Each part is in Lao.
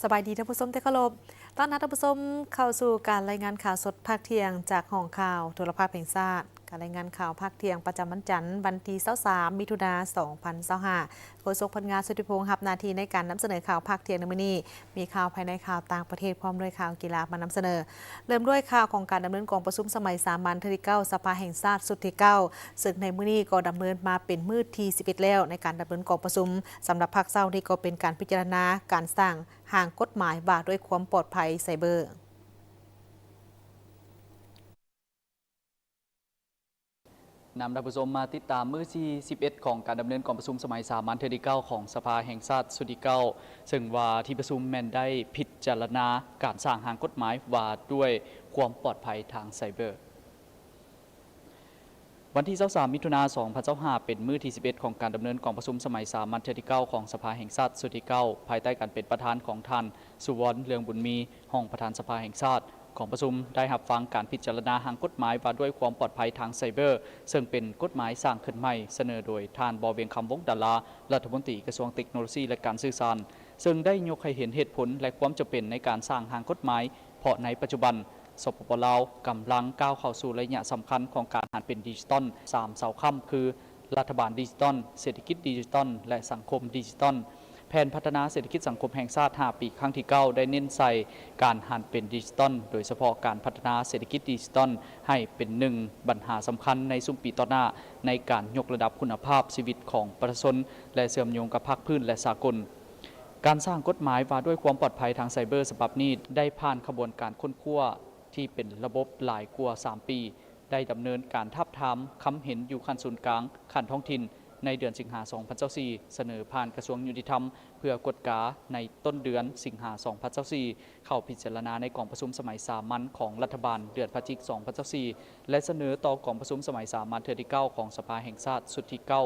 ສະບາຍດີທ່ານຜູ້ຊົມທີ່ເຄົາລົບ. ຕ້ອນຮັບທ່ານຜູ້ຊົມເຂົ້າສູ່ການລາຍງານຂ່າວສົດພາກທ່ຽງຈາກຫ້ອງຂ່າວໂທລະພາບແຫ່ງຊາດ. ການລາຍງານຂ່າວພາກທ່ຽງປະຈຳວັນຈັນ ວັນທີຊາວສາມ ມິຖຸນາ ສອງພັນຊາວຫ້າ. ໂຄສົກ ພັນງາ ສຸດທິພົງ ຮັບໜ້າທີ່ໃນການນຳສະເໜີຂ່າວພາກທ່ຽງໃນມື້ນີ້. ມີຂ່າວພາຍໃນ, ຂ່າວຕ່າງປະເທດ ພ້ອມດ້ວຍຂ່າວກິລາມານຳສະເໜີ. ເລີ່ມດ້ວຍຂ່າວຂອງການດຳເນີນກອງປະຊຸມສະໄໝສາມັນເທື່ອທີເກົ້າ ສະພາແຫ່ງຊາດຊຸດທີເກົ້າ ເຊິ່ງໃນມື້ນີ້ກໍດຳເນີນມາເປັນມື້ທີສິບເອັດແລ້ວໃນການດຳເນີນກອງປະຊຸມ. ສຳລັບພາກເຊົ້ານີ້ກໍເປັນການພິຈາລະນາການສ້າງຮ່າງກົດໝາຍວ່າດ້ວຍຄວາມປອດໄພໄຊເບີ. ນຳທ່ານຜູ້ຊົມມາຕິດຕາມມື້ທີສິບເອັດຂອງການດຳເນີນກອງປະຊຸມສະໄໝສາມັນເທື່ອທີເກົ້າຂອງສະພາແຫ່ງຊາດຊຸດທີເກົ້າ ເຊິ່ງວ່າທີ່ປະຊຸມແມ່ນໄດ້ພິຈາລະນາການສ້າງຮ່າງກົດໝາຍວ່າດ້ວຍຄວາມປອດໄພທາງໄຊເບີ. ວັນທີຊາວສາມ ມິຖຸນາ ສອງພັນຊາວຫ້າ ເປັນມື້ທີສິບເອັດຂອງການດຳເນີນກອງປະຊຸມສະໄໝສາມັນເທື່ອທີເກົ້າຂອງສະພາແຫ່ງຊາດຊຸດທີເກົ້າ ພາຍໃຕ້ການເປັນປະທານຂອງທ່ານ ສຸວອນ ເລືອງບຸນມີ ຮອງປະທານສະພາແຫ່ງຊາດ. ກອງປະຊຸມໄດ້ຮັບຟັງການພິຈາລະນາຮ່າງກົດໝາຍວ່າດ້ວຍຄວາມປອດໄພທາງໄຊເບີ ເຊິ່ງເປັນກົດໝາຍສ້າງຂຶ້ນໃໝ່ ສະເໜີໂດຍທ່ານ ບໍ່ວຽງຄຳ ວົງດາລາ ລັດຖະມົນຕີກະຊວງເຕັກໂນໂລຊີ ແລະ ການສື່ສານ, ເຊິ່ງໄດ້ຍົກໃຫ້ເຫັນເຫດຜົນ ແລະ ຄວາມຈຳເປັນໃນການສ້າງຮ່າງກົດໝາຍ ເພາະໃນປັດຈຸບັນ ສປປ ລາວ ກຳລັງກ້າວເຂົ້າສູ່ໄລຍະສຳຄັນຂອງການຫັນເປັນດິຈິຕອນ ສາມເສົາຄ້ຳ ຄື ລັດຖະບານດິຈິຕອນ, ເສດຖະກິດດິຈິຕອນ ແລະ ສັງຄົມດິຈິຕອນ. ແຜນພັດທະນາເສດຖະກິດສັງຄົມແຫ່ງຊາດຫ້າປີຄັ້ງທີເກົ້າ ໄດ້ເນັ້ນໃສ່ການຫັນເປັນດິຈິຕອນ, ໂດຍສະເພາະການພັດທະນາເສດຖະກິດດິຈິຕອນໃຫ້ເປັນໜຶ່ງບັນຫາສຳຄັນໃນຊຸມປີຕໍ່ໜ້າ ໃນການຍົກລະດັບຄຸນນະພາບຊີວິດຂອງປະຊາຊົນ ແລະ ເຊື່ອມໂຍງກັບພາກພື້ນ ແລະ ສາກົນ. ການສ້າງກົດໝາຍວ່າດ້ວຍຄວາມປອດໄພທາງໄຊເບີສະບັບນີ້ ໄດ້ຜ່ານຂະບວນການຄົ້ນຄວ້າທີ່ເປັນລະບົບຫຼາຍກວ່າສາມປີ, ໄດ້ດຳເນີນການທາບທາມຄຳເຫັນຢູ່ຂັ້ນສູນກາງ, ຂັ້ນທ້ອງຖິ່ນ ໃນເດືອນສິງຫາ ສອງພັນຊາວສີ່ ສະເໜີຜ່ານກະຊວງຍຸຕິທຳ ເພື່ອກວດກາໃນຕົ້ນເດືອນສິງຫາ ສອງພັນຊາວສີ່ ເຂົ້າພິຈາລະນາໃນກອງປະຊຸມສະໄໝສາມັນຂອງລັດຖະບານເດືອນພະຈິກ ສອງພັນຊາວສີ່ ແລະ ສະເໜີຕໍ່ກອງປະຊຸມສະໄໝສາມັນເທື່ອທີເກົ້າຂອງສະພາແຫ່ງຊາດຊຸດທີເກົ້າ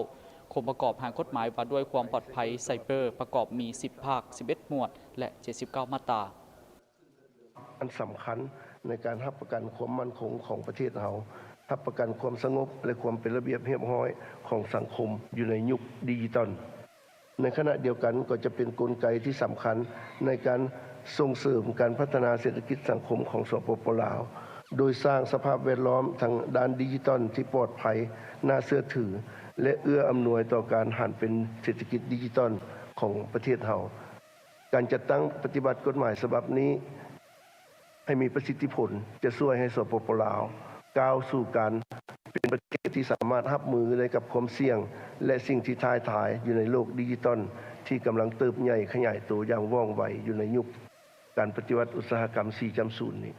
ອົງປະກອບຮ່າງກົດໝາຍວ່າດ້ວຍຄວາມປອດໄພໄຊເບີ ປະກອບມີສິບພາກ, ສິບເອັດໝວດ ແລະ ເຈັດສິບເກົ້າມາດຕາ. ອັນສຳຄັນໃນການຮັບປະກັນຄວາມໝັ້ນຄົງຂອງປະເທດເຮົາ, ຮັບປະກັນຄວາມສະຫງົບ ແລະ ຄວາມເປັນລະບຽບຮຽບຮ້ອຍຂອງສັງຄົມຢູ່ໃນຍຸກດິຈິຕອນ. ໃນຂະນະດຽວກັນກໍຈະເປັນກົນໄກທີ່ສຳຄັນໃນການສົ່ງເສີມການພັດທະນາເສດຖະກິດສັງຄົມຂອງ ສປປ ລາວ, ໂດຍສ້າງສະພາບແວດລ້ອມທາງດ້ານດິຈິຕອນທີ່ປອດໄພ, ໜ້າເຊື່ອຖື ແລະ ເອື້ອອຳນວຍຕໍ່ການຫັນເປັນເສດຖະກິດດິຈິຕອນຂອງປະເທດເຮົາ. ການຈັດຕັ້ງປະຕິບັດກົດໝາຍສະບັບນີ້ໃຫ້ມີປະສິດທິຜົນ ຈະຊ່ວຍໃຫ້ ສປປ ລາວ ກ້າວສູ່ການເປັນປະເທດທີ່ສາມາດຮັບມືໄດ້ກັບຄວາມສ່ຽງ ແລະ ສິ່ງທີ່ທ້າຍທາຍຢູ່ໃນໂລກດິຈິຕອນທີ່ກຳລັງເຕີບໃຫຍ່ຂະຫຍາຍໂຕຢ່າງວ່ອງໄວຢູ່ໃນຍຸກການປະຕິວັດອຸດສາຫະກຳ ສີ່ຈຸດສູນ ນີ້.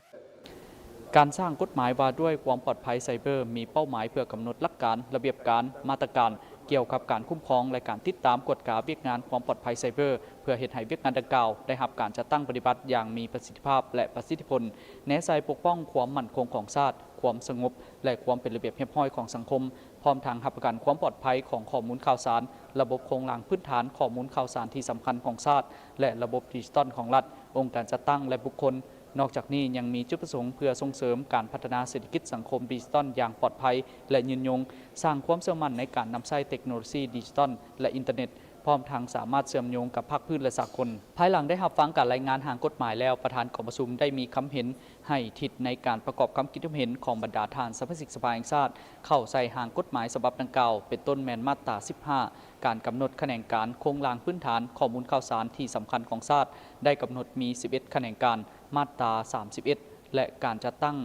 ການສ້າງກົດໝາຍວ່າດ້ວຍຄວາມປອດໄພໄຊເບີ ມີເປົ້າໝາຍເພື່ອກຳນົດຫຼັກການ, ລະບຽບການ, ມາດຕະການ ກ່ຽວກັບການຄຸ້ມຄອງ ແລະ ການຕິດຕາມກວດກາວຽກງານຄວາມປອດໄພໄຊເບີ ເພື່ອເຮັດໃຫ້ວຽກງານດັ່ງກ່າວໄດ້ຮັບການຈັດຕັ້ງປະຕິບັດຢ່າງມີປະສິດທິພາບ ແລະ ປະສິດທິຜົນ, ແນໃສ່ປົກປ້ອງຄວາມໝັ້ນຄົງຂອງຊາດ, ຄວາມສະຫງົບ ແລະ ຄວາມເປັນລະບຽບຮຽບຮ້ອຍຂອງສັງຄົມ, ພ້ອມທັງຮັບປະກັນຄວາມປອດໄພຂອງຂໍ້ມູນຂ່າວສານ, ລະບົບໂຄງລ່າງພື້ນຖານຂໍ້ມູນຂ່າວສານທີ່ສຳຄັນຂອງຊາດ ແລະ ລະບົບດິຈິຕອນຂອງລັດ, ອົງການຈັດຕັ້ງ ແລະ ບຸກຄົນ. ນອກຈາກນີ້ຍັງມີຈຸດປະສົງເພື່ອສົ່ງເສີມການພັດທະນາເສດຖະກິດສັງຄົມດິຈິຕອນຢ່າງປອດໄພ ແລະ ຍືນຍົງ, ສ້າງຄວາມເຊື່ອໝັ້ນໃນການນຳໃຊ້ເຕັກໂນໂລຊີດິຈິຕອນ ແລະ ອິນເຕີເນັດ, ພ້ອມທັງສາມາດເຊື່ອມໂຍງກັບພາກພື້ນ ແລະ ສາກົນ. ພາຍຫຼັງໄດ້ຮັບຟັງການລາຍງານຮ່າງກົດໝາຍແລ້ວ, ປະທານກອງປະຊຸມໄດ້ມີຄຳເຫັນໃຫ້ທິດໃນການປະກອບຄຳຄິດຄຳເຫັນຂອງບັນດາທ່ານສະມາຊິກສະພາແຫ່ງຊາດ ເຂົ້າໃສ່ຮ່າງກົດໝາຍສະບັບດັ່ງກ່າວ, ເປັນຕົ້ນແມ່ນມາດຕາສິບຫ້າ ການກຳນົດຂະແໜງການໂຄງລ່າງພື້ນຖານຂໍ້ມູນຂ່າວສານທີ່ສຳຄັນຂອງຊາດ ໄດ້ກຳນົດມີສິບເອັດຂະແໜງການ, ມາດຕາສາມສິບເອັດ ແລະ ການຈັດຕັ້ງ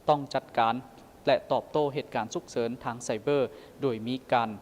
ຕ້ອງຈັດການ ແລະ ຕອບໂຕ້ເຫດການສຸກເສີນທາງໄຊເບີ ໂດຍມີການ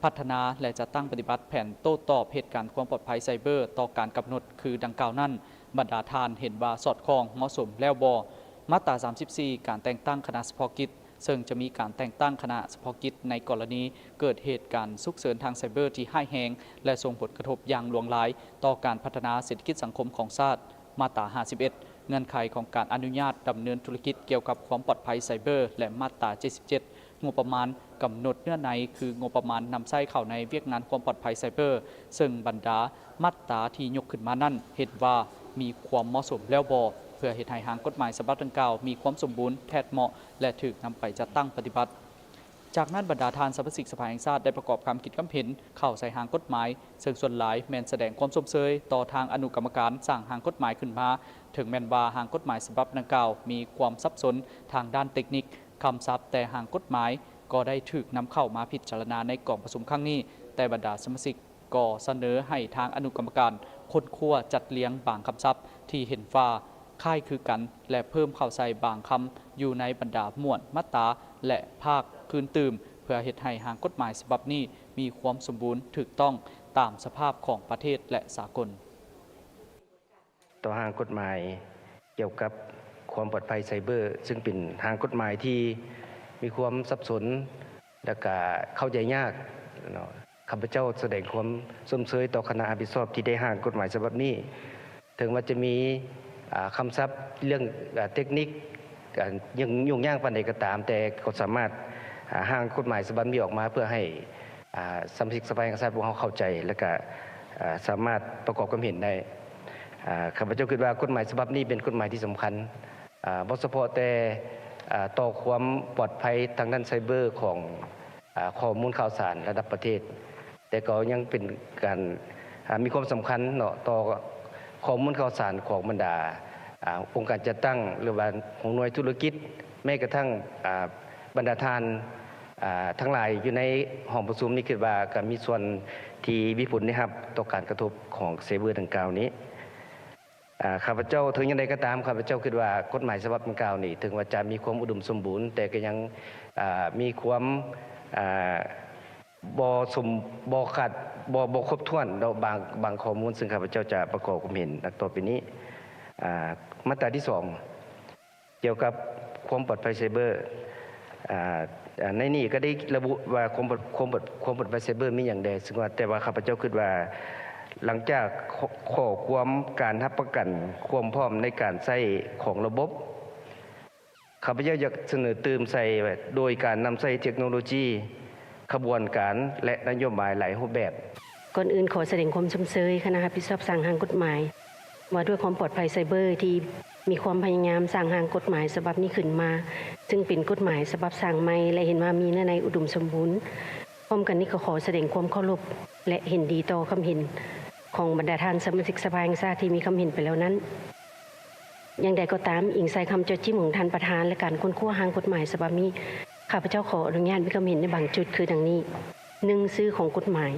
ພັດທະນາ ແລະ ຈັດຕັ້ງປະຕິບັດແຜນໂຕ້ຕອບເຫດການຄວາມປອດໄພໄຊເບີຕໍ່ການກຳນົດຄືດັ່ງກ່າວນັ້ນ, ບັນດາທ່ານເຫັນວ່າສອດຄ່ອງ, ເໝາະສົມແລ້ວບໍ່? ມາດຕາສາມສິບສີ່ ການແຕ່ງຕັ້ງຄະນະສະເພາະກິດ ເຊິ່ງຈະມີການແຕ່ງຕັ້ງຄະນະສະເພາະກິດໃນກໍລະນີເກີດເຫດການສຸກເສີນທາງໄຊເບີທີ່ຮ້າຍແຮງ ແລະ ສົ່ງຜົນກະທົບຢ່າງຫຼວງຫຼາຍຕໍ່ການພັດທະນາເສດຖະກິດສັງຄົມຂອງຊາດ, ມາດຕາຫ້າສິບເອັດ ເງື່ອນໄຂຂອງການອະນຸຍາດດຳເນີນທຸລະກິດກ່ຽວກັບຄວາມປອດໄພໄຊເບີ ແລະ ມາດຕາເຈັດສິບເຈັດ ງົບປະມານກຳນົດເນື້ອໃນ ຄືງົບປະມານນຳໃຊ້ເຂົ້າໃນວຽກງານຄວາມປອດໄພໄຊເບີ, ເຊິ່ງບັນດາມາດຕາທີ່ຍົກຂຶ້ນມານັ້ນ ເຫັນວ່າມີຄວາມເໝາະສົມແລ້ວບໍ່ ເພື່ອເຮັດໃຫ້ຮ່າງກົດໝາຍສະບັບດັ່ງກ່າວມີຄວາມສົມບູນ, ແທດເໝາະ ແລະ ຖືກນຳໄປຈັດຕັ້ງປະຕິບັດ. ຈາກນັ້ນ ບັນດາທ່ານສະມາຊິກສະພາແຫ່ງຊາດ ໄດ້ປະກອບຄຳຄິດຄຳເຫັນເຂົ້າໃສ່ຮ່າງກົດໝາຍ, ເຊິ່ງສ່ວນຫຼາຍແມ່ນສະແດງຄວາມຊົມເຊີຍຕໍ່ທາງອະນຸກຳມະການສ້າງຮ່າງກົດໝາຍຂຶ້ນມາ, ເຖິງແມ່ນວ່າຮ່າງກົດໝາຍສະບັບດັ່ງກ່າວມີຄວາມສັບສົນທາງດ້ານເຕັກນິກ, ຄຳສັບ, ແຕ່ຮ່າງກົດໝາຍກໍໄດ້ຖືກນຳເຂົ້າມາພິຈາລະນາໃນກອງປະຊຸມຄັ້ງນີ້, ແຕ່ບັນດາສະມາຊິກ ກໍສະເໜີໃຫ້ທາງອະນຸກຳມະການຄົ້ນຄວ້າຈັດລຽງບາງຄຳສັບທີ່ເຫັນວ່າຄ້າຍຄືກັນ ແລະ ເພີ່ມເຂົ້າໃສ່ບາງຄຳຢູ່ໃນບັນດາໝວດ, ມາດຕາ ແລະ ພາກອື່ນຕື່ມ ເພື່ອເຮັດໃຫ້ຮ່າງກົດໝາຍສະບັບນີ້ມີຄວາມສົມບູນ, ຖືກຕ້ອງຕາມສະພາບຂອງປະເທດ ແລະ ສາກົນ. ຕໍ່ຮ່າງກົດໝາຍກ່ຽວກັບຄວາມປອດໄພໄຊເບີ, ເຊິ່ງເປັນຮ່າງກົດໝາຍທີ່ມີຄວາມສັບສົນ ແລະ ກະເຂົ້າໃຈຍາກເນາະ. ຂ້າພະເຈົ້າສະແດງຄວາມຊົມເຊີຍຕໍ່ຄະນະຮັບຜິດຊອບທີ່ໄດ້ຮ່າງກົດໝາຍສະບັບນີ້. ເຖິງວ່າຈະມີ ອາ ຄຳສັບເລື່ອງ ອາ ເຕັກນິກ ອາ ຫຍຸ້ງ ຫຍຸ້ງຍາກປານໃດກໍຕາມ, ແຕ່ກໍສາມາດ ອາ ຮ່າງກົດໝາຍສະບັບນີ້ອອກມາ ເພື່ອໃຫ້ ອາ ສະມາຊິກສະພາແຫ່ງຊາດພວກເຮົາເຂົ້າໃຈ ແລະ ກະ ອາ ສາມາດປະກອບຄວາມເຫັນໄດ້. ອາ ຂ້າພະເຈົ້າຄິດວ່າກົດໝາຍສະບັບນີ້ເປັນກົດໝາຍທີ່ສຳຄັນ, ອາ ບໍ່ສະເພາະແຕ່ ອາ ຕໍ່ຄວາມປອດໄພທາງດ້ານໄຊເບີຂອງ ອາ ຂໍ້ມູນຂ່າວສານລະດັບປະເທດ, ແຕ່ກໍຍັງເປັນການ ອາ ມີຄວາມສຳຄັນເນາະ ຕໍ່ຂໍ້ມູນຂ່າວສານຂອງບັນດາ ອາ ອົງການຈັດຕັ້ງ ຫຼືວ່າຫົວໜ່ວຍທຸລະກິດ, ແມ້ກະທັ່ງ ອາ ບັນດາທ່ານ ອາ ທັງຫຼາຍຢູ່ໃນຫ້ອງປະຊຸມນີ້ ຄິດວ່າກະມີສ່ວນທີ່ມີຜົນໄດ້ຮັບຕໍ່ການກະທົບຂອງໄຊເບີດັ່ງກ່າວນີ້. ອາ ຂ້າພະເຈົ້າ ເຖິງຢ່າງໃດກໍຕາມ ຂ້າພະເຈົ້າຄິດວ່າກົດໝາຍສະບັບດັ່ງກ່າວນີ້ ເຖິງວ່າຈະມີຄວາມອຸດົມສົມບູນ ແຕ່ກໍຍັງ ອາ ມີຄວາມ ອາ ບໍ່ສົມ ບໍ່ຂາດ ບໍ່ ບໍ່ຄົບຖ້ວນເນາະ ບາງ ບາງຂໍ້ມູນ ເຊິ່ງຂ້າພະເຈົ້າຈະປະກອບຄວາມເຫັນດັ່ງຕໍ່ໄປນີ້. ອາ ມາດຕາທີສອງ ກ່ຽວກັບຄວາມປອດໄພໄຊເບີ ອາ ອາ ໃນນີ້ກໍໄດ້ລະບຸວ່າຄວາມປອດ ຄວາມປອດ ຄວາມປອດໄພໄຊເບີມີຫຍັງແດ່, ເຊິ່ງວ່າ ແຕ່ວ່າຂ້າພະເຈົ້າຄິດວ່າ ຫຼັງຈາກ ຂໍ້ ຂໍ້ຄວາມການຮັບປະກັນຄວາມພ້ອມໃນການໃຊ້ຂອງລະບົບ, ຂ້າພະເຈົ້າຢາກສະເໜີຕື່ມໃສ່ ໂດຍການນຳໃຊ້ເທັກໂນໂລຈີ, ຂະບວນການ ແລະ ນະໂຍບາຍຫຼາຍຮູບແບບ. ກ່ອນອື່ນຂໍສະແດງຄວາມຊົມເຊີຍຄະນະຮັບຜິດຊອບສ້າງຮ່າງກົດໝາຍ ວ່າດ້ວຍຄວາມປອດໄພໄຊເບີ ທີ່ມີຄວາມພະຍາຍາມສ້າງຮ່າງກົດໝາຍສະບັບນີ້ຂຶ້ນມາ, ເຊິ່ງເປັນກົດໝາຍສະບັບສ້າງໃໝ່ ແລະ ເຫັນວ່າມີເນື້ອໃນອຸດົມສົມບູນ. ພ້ອມກັນນີ້ກໍຂໍສະແດງຄວາມເຄົາລົບ ແລະ ເຫັນດີຕໍ່ຄຳເຫັນຂອງບັນດາທ່ານສະມາຊິກສະພາແຫ່ງຊາດທີ່ມີຄຳເຫັນໄປແລ້ວນັ້ນ. ຢ່າງໃດກໍຕາມ, ອີງໃສ່ຄຳເຈາະຈິ້ມຂອງທ່ານປະທານ ແລະ ການຄົ້ນຄວ້າຮ່າງກົດໝາຍສະບັບນີ້, ຂ້າພະເຈົ້າຂໍອະນຸຍາດມີຄຳເຫັນໃນບາງຈຸດ ຄືດັ່ງນີ້. ໜຶ່ງ, ຊື່ຂອງກົດໝາຍ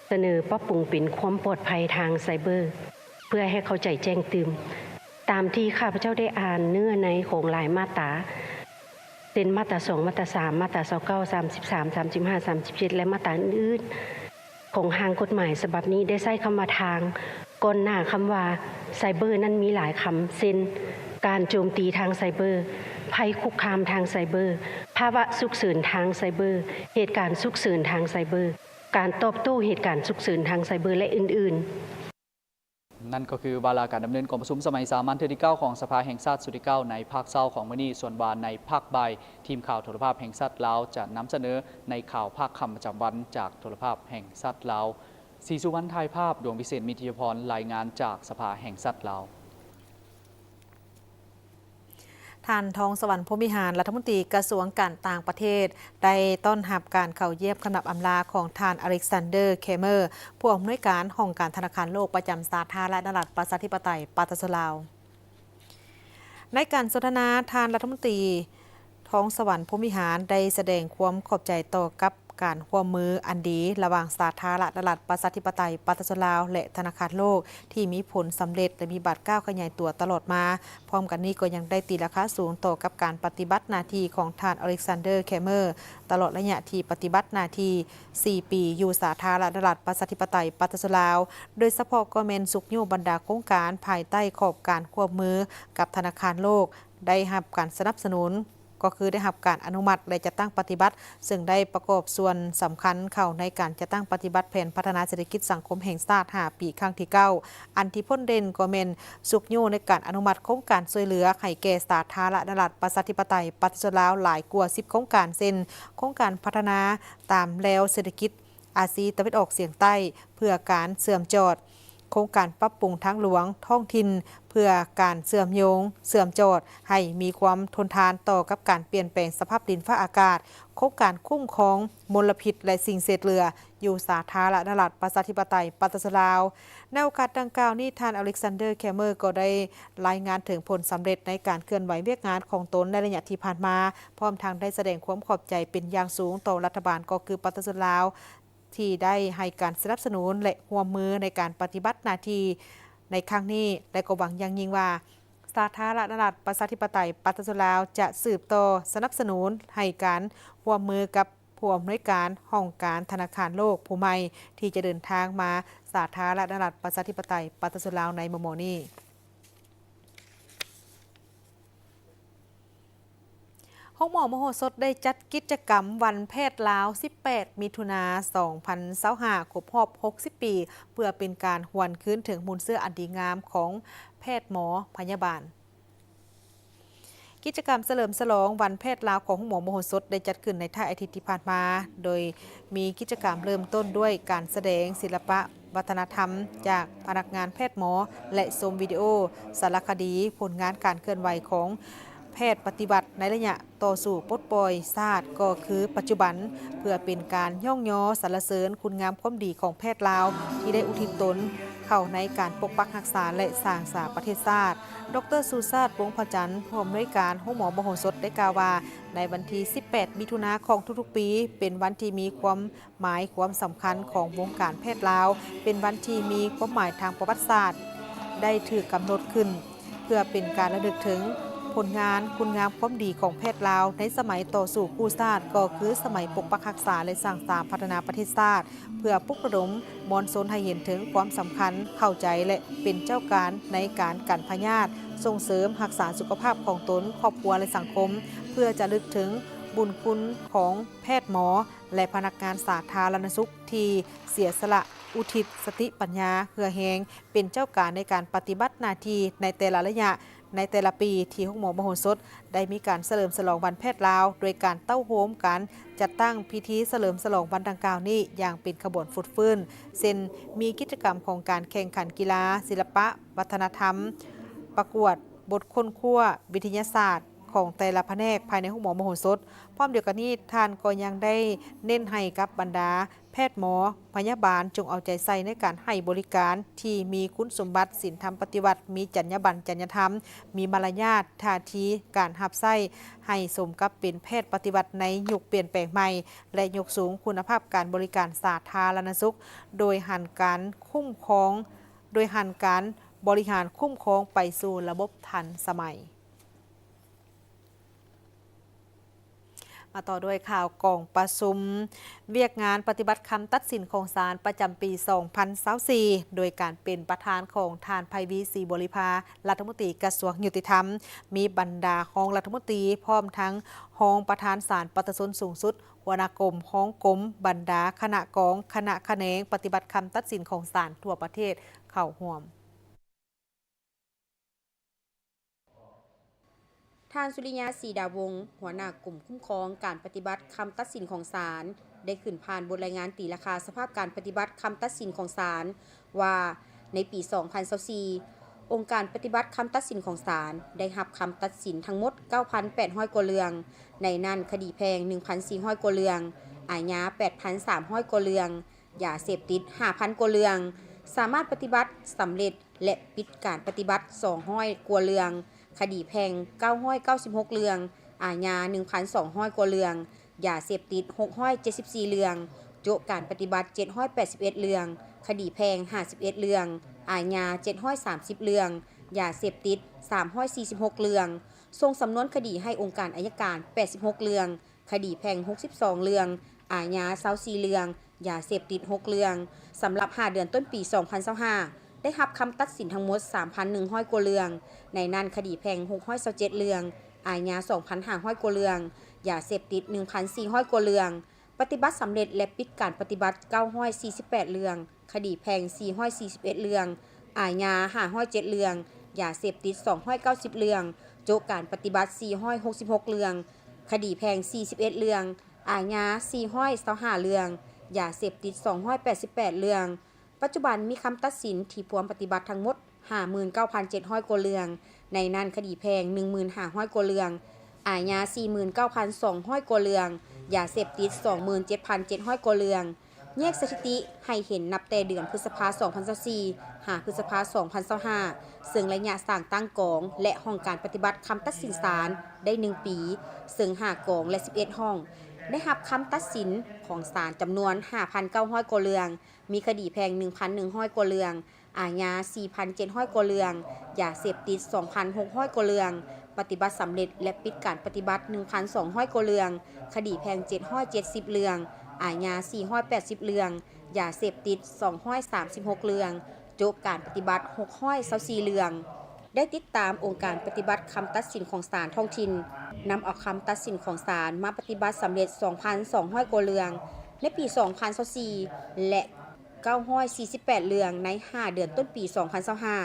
ສະເໜີປັບປຸງເປັນຄວາມປອດໄພທາງໄຊເບີ ເພື່ອໃຫ້ເຂົ້າໃຈແຈ້ງຕື່ມ. ຕາມທີ່ຂ້າພະເຈົ້າໄດ້ອ່ານເນື້ອໃນຂອງຫຼາຍມາດຕາ ເຊັ່ນ ມາດຕາສອງ, ມາດຕາສາມ, ມາດຕາຊາວເກົ້າ, ສາມສິບສາມ, ສາມສິບຫ້າ, ສາມສິບເຈັດ ແລະ ມາດຕາອື່ນໆ ຂອງຮ່າງກົດໝາຍສະບັບນີ້ ໄດ້ໃຊ້ຄຳວ່າທາງ ກ່ອນໜ້າຄຳວ່າໄຊເບີນັ້ນມີຫຼາຍຄຳ ເຊັ່ນ ການໂຈມຕີທາງໄຊເບີ, ໄພຄຸກຄາມທາງໄຊເບີ, ພາວະສຸກເສີນທາງໄຊເບີ, ເຫດການສຸກເສີນທາງໄຊເບີ, ການຕອບໂຕ້ເຫດການສຸກເສີນທາງໄຊເບີ ແລະ ອື່ນໆ. ນັ້ນກໍຄືວາລະການດຳເນີນກອງປະຊຸມສະໄໝສາມັນເທື່ອທີເກົ້າຂອງສະພາແຫ່ງຊາດຊຸດທີເກົ້າໃນພາກເຊົ້າຂອງມື້ນີ້. ສ່ວນວ່າໃນພາກບ່າຍ, ທີມຂ່າວໂທລະພາບແຫ່ງຊາດລາວຈະນຳສະເໜີໃນຂ່າວພາກຄ່ຳປະຈຳວັນຈາກໂທລະພາບແຫ່ງຊາດລາວ. ສີສຸວັນ ຖ່າຍພາບ, ດວງວິເສດ ມິດຍາພອນ ລາຍງານຈາກສະພາແຫ່ງຊາດລາວ. ທ່ານ ທອງສະຫວັນ ພົມວິຫານ ລັດຖະມົນຕີກະຊວງການຕ່າງປະເທດ ໄດ້ຕ້ອນຮັບການເຂົ້າຢ້ຽມຂະໜັບອຳລາຂອງທ່ານ ອາເລັກຊານເດີ ແຄເມີ ຜູ້ອຳນວຍການຫ້ອງການທະນາຄານໂລກປະຈຳສາທາລະນະລັດ ປະຊາທິປະໄຕ ປະຊາຊົນລາວ. ໃນການສົນທະນາ, ທ່ານລັດຖະມົນຕີ ທອງສະຫວັນ ພົມວິຫານ ໄດ້ສະແດງຄວາມຂອບໃຈຕໍ່ກັບ ການຮ່ວມມືອັນດີລະຫວ່າງສາທາລະນະລັດ ປະຊາທິປະໄຕ ປະຊາຊົນລາວ ແລະ ທະນາຄານໂລກ ທີ່ມີຜົນສຳເລັດ ແລະ ມີບາດກ້າວຂະຫຍາຍຕົວຕະຫຼອດມາ. ພ້ອມກັນນີ້ກໍຍັງໄດ້ຕີລາຄາສູງຕໍ່ກັບການປະຕິບັດໜ້າທີ່ຂອງທ່ານ ອາເລັກຊານເດີ ແຄເມີ ຕະຫຼອດໄລຍະທີ່ປະຕິບັດໜ້າທີ່ສີ່ປີ ຢູ່ສາທາລະນະລັດ ປະຊາທິປະໄຕ ປະຊາຊົນລາວ, ໂດຍສະເພາະກໍແມ່ນຊຸກຍູ້ບັນດາໂຄງການພາຍໃຕ້ຂອບການຮ່ວມມືກັບທະນາຄານໂລກ ໄດ້ຮັບການສະໜັບສະໜູນ ກໍຄືໄດ້ຮັບການອະນຸມັດ ແລະ ຈັດຕັ້ງປະຕິບັດ, ເຊິ່ງໄດ້ປະກອບສ່ວນສຳຄັນເຂົ້າໃນການຈັດຕັ້ງປະຕິບັດແຜນພັດທະນາເສດຖະກິດສັງຄົມແຫ່ງຊາດຫ້າປີ ຄັ້ງທີເກົ້າ, ອັນທີ່ພົ້ນເດັ່ນກໍແມ່ນຊຸກຍູ້ໃນການອະນຸມັດໂຄງການຊ່ວຍເຫຼືອໃຫ້ແກ່ສາທາລະນະລັດ ປະຊາທິປະໄຕ ປະຊາຊົນລາວ ຫຼາຍກວ່າສິບໂຄງການ ເຊັ່ນ ໂຄງການພັດທະນາຕາມແລວເສດຖະກິດ ອາຊີຕາເວັນອອກສຽງໃຕ້ ເພື່ອການເຊື່ອມຈອດ ໂຄງການປັບປຸງທາງຫຼວງທ້ອງຖິ່ນ ເພື່ອການເຊື່ອມໂຍງເຊື່ອມຈອດໃຫ້ມີຄວາມທົນທານຕໍ່ກັບການປ່ຽນແປງສະພາບດິນຟ້າອາກາດ, ໂຄງການຄຸ້ມຄອງມົນລະພິດ ແລະ ສິ່ງເສດເຫຼືອ ຢູ່ສາທາລະນະລັດ ປະຊາທິປະໄຕ ປະຊາຊົນລາວ. ໃນໂອກາດດັ່ງກ່າວນີ້, ທ່ານ ອາເລັກຊານເດີ ແຄເມີ ກໍໄດ້ລາຍງານເຖິງຜົນສຳເລັດໃນການເຄື່ອນໄຫວວຽກງານຂອງຕົນໃນໄລຍະທີ່ຜ່ານມາ, ພ້ອມທັງໄດ້ສະແດງຄວາມຂອບໃຈເປັນຢ່າງສູງຕໍ່ລັດຖະບານ ກໍຄືປະຊາຊົນລາວ ທີ່ໄດ້ໃຫ້ການສະໜັບສະໜູນ ແລະ ຮ່ວມມືໃນການປະຕິບັດໜ້າທີ່ໃນຄັ້ງນີ້ ແລະ ກໍຫວັງຢ່າງຍິ່ງວ່າ ສາທາລະນະລັດ ປະຊາທິປະໄຕ ປະຊາຊົນລາວ ຈະສືບຕໍ່ສະໜັບສະໜູນໃຫ້ການຮ່ວມມືກັບຜູ້ອຳນວຍການຫ້ອງການທະນາຄານໂລກຜູ້ໃໝ່ ທີ່ຈະເດີນທາງມາສາທາລະນະລັດ ປະຊາທິປະໄຕ ປະຊາຊົນລາວໃນມໍ່ໆນີ້. ໂຮງໝໍມະໂຫສົດໄດ້ຈັດກິດຈະກຳວັນແພດລາວ ສິບແປດ ມິຖຸນາ ສອງພັນຊາວຫ້າ ຄົບຮອບ ຫົກສິບ ປີ ເພື່ອເປັນການຫວນຄືນເຖິງມູນເຊື້ອອັນດີງາມຂອງແພດໝໍພະຍາບານ. ກິດຈະກຳສະເຫຼີມສະຫຼອງວັນແພດລາວຂອງໂຮງໝໍມະໂຫສົດ ໄດ້ຈັດຂຶ້ນໃນທ້າຍອາທິດທີ່ຜ່ານມາ, ໂດຍມີກິດຈະກຳເລີ່ມຕົ້ນດ້ວຍການສະແດງສິລະປະວັດທະນະທຳຈາກພະນັກງານແພດໝໍ ແລະ ຊົມວິດີໂອສາລະຄະດີຜົນງານການເຄື່ອນໄຫວຂອງແພດປະຕິວັດໃນໄລຍະຕໍ່ສູ້ປົດປ່ອຍຊາດ ກໍຄືປັດຈຸບັນ, ເພື່ອເປັນການຍ້ອງຍໍສັນລະເສີນຄຸນງາມຄວາມດີຂອງແພດລາວ ທີ່ໄດ້ອຸທິດຕົນເຂົ້າໃນການປົກປັກຮັກສາ ແລະ ສ້າງສາປະເທດຊາດ. ດອກເຕີ ຊູຊາດ ວົງພະຈັນ ຜູ້ອຳນວຍການໂຮງໝໍມະໂຫສົດ ໄດ້ກ່າວວ່າ ໃນວັນທີ ສິບແປດ ມິຖຸນາຂອງທຸກໆປີ ເປັນວັນທີ່ມີຄວາມໝາຍຄວາມສຳຄັນຂອງວົງການແພດລາວ, ເປັນວັນທີ່ມີຄວາມໝາຍທາງປະຫວັດສາດ ໄດ້ຖືກກຳນົດຂຶ້ນ ເພື່ອເປັນການລະລຶກເຖິງຜົນງານຄຸນງາມຄວາມດີຂອງແພດລາວໃນສະໄໝຕໍ່ສູ້ກູ້ຊາດ, ກໍຄືສະໄໝປົກປັກຮັກສາ ແລະ ສ້າງສາພັດທະນາປະເທດຊາດ, ເພື່ອປຸກລະດົມມວນຊົນໃຫ້ເຫັນເຖິງຄວາມສຳຄັນ, ເຂົ້າໃຈ ແລະ ເປັນເຈົ້າການໃນການກັນພະຍາດ, ສົ່ງເສີມຮັກສາສຸຂະພາບຂອງຕົນ, ຄອບຄົວ ແລະ ສັງຄົມ, ເພື່ອຈະລະລຶກເຖິງບຸນຄຸນຂອງແພດໝໍ ແລະ ພະນັກງານສາທາລະນະສຸກທີ່ເສຍສະຫຼະ ອຸທິດສະຕິປັນຍາເຫື່ອແຮງ ເປັນເຈົ້າການໃນການປະຕິບັດໜ້າທີ່ໃນແຕ່ລະໄລຍະ ໃນແຕ່ລະປີ ທີ່ໂຮງໝໍມະໂຫສົດໄດ້ມີການສະເຫຼີມສະຫຼອງວັນແພດລາວ ໂດຍການເຕົ້າໂຮມການຈັດຕັ້ງພິທີສະເຫຼີມສະຫຼອງວັນດັ່ງກ່າວນີ້ຢ່າງເປັນຂະບວນຟົດຟື້ນ ເຊັ່ນ ມີກິດຈະກຳຂອງການແຂ່ງຂັນກິລາ, ສິລະປະວັດທະນະທຳ, ປະກວດບົດຄົ້ນຄວ້າວິທະຍາສາດຂອງແຕ່ລະພະແນກພາຍໃນໂຮງໝໍມະໂຫສົດ. ພ້ອມດຽວກັນນີ້, ທ່ານກໍຍັງໄດ້ເນັ້ນໃຫ້ກັບບັນດາ ແພດໝໍພະຍາບານ ຈົ່ງເອົາໃຈໃສ່ໃນການໃຫ້ບໍລິການທີ່ມີຄຸນສົມບັດສິນທຳປະຕິວັດ, ມີຈັນຍາບັນຈັນຍາທຳ, ມີມາລະຍາດ, ທ່າທີການຮັບໃຊ້ ໃຫ້ສົມກັບເປັນແພດປະຕິວັດໃນຍຸກປ່ຽນແປງໃໝ່ ແລະ ຍົກສູງຄຸນນະພາບການບໍລິການສາທາລະນະສຸກ ໂດຍຫັນການຄຸ້ມຄອງ, ໂດຍຫັນການບໍລິຫານຄຸ້ມຄອງໄປສູ່ລະບົບທັນສະໄໝ. ມາຕໍ່ດ້ວຍຂ່າວກອງປະຊຸມວຽກງານປະຕິບັດຄຳຕັດສິນຂອງສານປະຈຳປີສອງພັນຊາວສີ່ ໂດຍການເປັນປະທານຂອງທ່ານ ໄພວີ ສີບໍລິພາ ລັດຖະມົນຕີກະຊວງຍຸຕິທຳ, ມີບັນດາຮອງລັດຖະມົນຕີ ພ້ອມທັງຮອງປະທານສານປະຊາຊົນສູງສຸດ, ຫົວໜ້າກົມ, ຮອງກົມ, ບັນດາຄະນະກອງ, ຄະນະຂະແໜງປະຕິບັດຄຳຕັດສິນຂອງສານທົ່ວປະເທດເຂົ້າຮ່ວມ. ທ່ານ ສຸລິຍາ ສີດາວົງ ຫົວໜ້າກົມຄຸ້ມຄອງການປະຕິບັດຄຳຕັດສິນຂອງສານ ໄດ້ຂຶ້ນຜ່ານບົດລາຍງານຕີລາຄາສະພາບການປະຕິບັດຄຳຕັດສິນຂອງສານ ວ່າໃນປີສອງພັນຊາວສີ່ ອົງການປະຕິບັດຄຳຕັດສິນຂອງສານ ໄດ້ຮັບຄຳຕັດສິນທັງໝົດເກົ້າພັນແປດຮ້ອຍກວ່າເລື່ອງ, ໃນນັ້ນຄະດີແພ່ງໜຶ່ງພັນສີ່ຮ້ອຍກວ່າເລື່ອງ, ອາຍາແປດພັນສາມຮ້ອຍກວ່າເລື່ອງ, ຢາເສບຕິດຫ້າພັນກວ່າເລື່ອງ, ສາມາດປະຕິບັດສຳເລັດ ແລະ ປິດການປະຕິບັດສອງຮ້ອຍກວ່າເລື່ອງ, ຄະດີແພ່ງເກົ້າຮ້ອຍເກົ້າສິບຫົກເລື່ອງ, ອາຍາໜຶ່ງພັນສອງຮ້ອຍກວ່າເລື່ອງ, ຢາເສບຕິດຫົກຮ້ອຍເຈັດສິບສີ່ເລື່ອງ, ໂຈະການປະຕິບັດເຈັດຮ້ອຍແປດສິບເອັດເລື່ອງ, ຄະດີແພ່ງຫ້າສິບເອັດເລື່ອງ, ອາຍາເຈັດຮ້ອຍສາມສິບເລື່ອງ, ຢາເສບຕິດສາມຮ້ອຍສີ່ສິບຫົກເລື່ອງ, ສົ່ງສຳນວນຄະດີໃຫ້ອົງການໄອຍະການແປດສິບຫົກເລື່ອງ, ຄະດີແພ່ງຫົກສິບສອງເລື່ອງ, ອາຍາຊາວສີ່ເລື່ອງ, ຢາເສບຕິດຫົກເລື່ອງ. ສຳລັບຫ້າເດືອນຕົ້ນປີສອງພັນຊາວຫ້າ ໄດ້ຮັບຄຳຕັດສິນທັງໝົດສາມພັນໜຶ່ງຮ້ອຍກວ່າເລື່ອງ, ໃນນັ້ນຄະດີແພ່ງຫົກຮ້ອຍຊາວເຈັດເລື່ອງ, ອາຍາສອງພັນຫ້າຮ້ອຍກວ່າເລື່ອງ, ຢາເສບຕິດໜຶ່ງພັນສີ່ຮ້ອຍກວ່າເລື່ອງ, ປະຕິບັດສຳເລັດ ແລະ ປິດການປະຕິບັດເກົ້າຮ້ອຍສີ່ສິບແປດເລື່ອງ, ຄະດີແພ່ງສີ່ຮ້ອຍສີ່ສິບເອັດເລື່ອງ, ອາຍາຫ້າຮ້ອຍເຈັດເລື່ອງ, ຢາເສບຕິດສອງຮ້ອຍເກົ້າສິບເລື່ອງ, ໂຈະການປະຕິບັດສີ່ຮ້ອຍຫົກສິບຫົກເລື່ອງ, ຄະດີແພ່ງສີ່ສິບເອັດເລື່ອງ, ອາຍາສີ່ຮ້ອຍຊາວຫ້າເລື່ອງ, ຢາເສບຕິດສອງຮ້ອຍແປດສິບແປດເລື່ອງ, ປັດຈຸບັນມີຄຳຕັດສິນທີ່ພວມປະຕິບັດທັງໝົດ ຫ້າໝື່ນເກົ້າພັນເຈັດຮ້ອຍກວ່າເລື່ອງ, ໃນນັ້ນຄະດີແພ່ງ ໜຶ່ງໝື່ນຫ້າຮ້ອຍກວ່າເລື່ອງ, ອາຍາ ສີ່ໝື່ນເກົ້າພັນສອງຮ້ອຍກວ່າເລື່ອງ, ຢາເສບຕິດ ສອງໝື່ນເຈັດພັນເຈັດຮ້ອຍກວ່າເລື່ອງ. ແຍກສະຖິຕິໃຫ້ເຫັນນັບແຕ່ເດືອນພຶດສະພາ ສອງພັນຊາວສີ່ ຫາ ພຶດສະພາ ສອງພັນຊາວຫ້າ ເຊິ່ງໄລຍະສ້າງຕັ້ງກອງ ແລະ ຫ້ອງການປະຕິບັດຄຳຕັດສິນສານໄດ້ໜຶ່ງປີ, ເຊິ່ງຫ້າກອງ ແລະ ສິບເອັດຫ້ອງ ໄດ້ຮັບຄຳຕັດສິນຂອງສານຈຳນວນ ຫ້າພັນເກົ້າຮ້ອຍກວ່າເລື່ອງ, ມີຄະດີແພ່ງ ໜຶ່ງພັນໜຶ່ງຮ້ອຍກວ່າເລື່ອງ, ອາຍາ ສີ່ພັນເຈັດຮ້ອຍກວ່າເລື່ອງ, ຢາເສບຕິດ ສອງພັນຫົກຮ້ອຍກວ່າເລື່ອງ, ປະຕິບັດສຳເລັດ ແລະ ປິດການປະຕິບັດ ໜຶ່ງພັນສອງຮ້ອຍກວ່າເລື່ອງ, ຄະດີແພ່ງ ເຈັດຮ້ອຍເຈັດສິບເລື່ອງ, ອາຍາ ສີ່ຮ້ອຍແປດສິບເລື່ອງ, ຢາເສບຕິດ ສອງຮ້ອຍສາມສິບຫົກເລື່ອງ, ໂຈະການປະຕິບັດ ຫົກຮ້ອຍຊາວສີ່ເລື່ອງ. ໄດ້ຕິດຕາມອົງການປະຕິບັດຄຳຕັດສິນຂອງສານທ້ອງຖິ່ນ, ນຳເອົາຄຳຕັດສິນຂອງສານມາປະຕິບັດສຳເລັດ ສອງພັນສອງຮ້ອຍກວ່າເລື່ອງ ໃນປີ ສອງພັນຊາວສີ່ ແລະ ເກົ້າຮ້ອຍສີ່ສິບແປດເລື່ອງໃນຫ້າເດືອນຕົ້ນປີ ສອງພັນຊາວຫ້າ,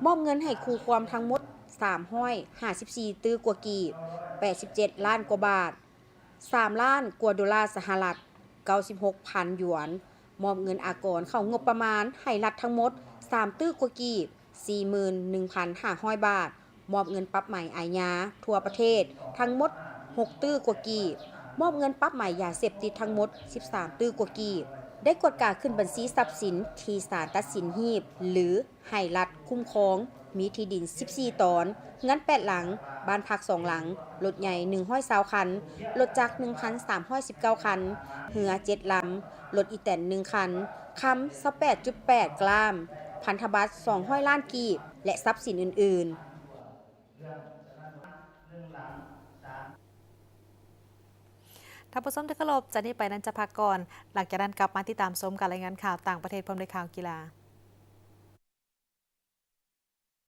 ມອບເງິນໃຫ້ຄູ່ຄວາມທັງໝົດ ສາມຮ້ອຍຫ້າສິບສີ່ຕື້ກວ່າກີບ, ແປດສິບເຈັດລ້ານກວ່າບາດ, ສາມລ້ານກວ່າໂດລາສະຫະລັດ, ເກົ້າສິບຫົກພັນຢວນ, ມອບເງິນອາກອນເຂົ້າງົບປະມານໃຫ້ລັດທັງໝົດ ສາມຕື້ກວ່າກີບ, ສີ່ໝື່ນໜຶ່ງພັນຫ້າຮ້ອຍບາດ, ມອບເງິນປັບໃໝອາຍາທົ່ວປະເທດທັງໝົດ ຫົກຕື້ກວ່າກີບ, ມອບເງິນປັບໃໝຢາເສບຕິດທັງໝົດ ສິບສາມຕື້ກວ່າກີບ. ໄດ້ກວດກາຂຶ້ນບັນຊີຊັບສິນທີ່ສານຕັດສິນຮີບ ຫຼື ໃຫ້ລັດຄຸ້ມຄອງ ມີທີ່ດິນສິບສີ່ຕອນ, ເຮືອນແປດຫຼັງ, ບ້ານພັກສອງຫຼັງ, ລົດໃຫຍ່ໜຶ່ງຮ້ອຍຊາວຄັນ, ລົດຈັກໜຶ່ງພັນສາມຮ້ອຍສິບເກົ້າຄັນ, ເຮືອເຈັດລຳ, ລົດອີແຕນໜຶ່ງຄັນ, ຄຳຊາວແປດຈຸດແປດກຣາມ, ພັນທະບັດສອງຮ້ອຍລ້ານກີບ ແລະ ຊັບສິນອື່ນໆ. ທ່ານຜູ້ຊົມທີ່ເຄົາລົບ, ຈາກນີ້ໄປນັ້ນຈະພັກກ່ອນ, ຫຼັງຈາກນັ້ນກັບມາຕິດຕາມຊົມການລາຍງານຂ່າວຕ່າງປະເທດພ້ອມດ້ວຍຂ່າວກິລາ.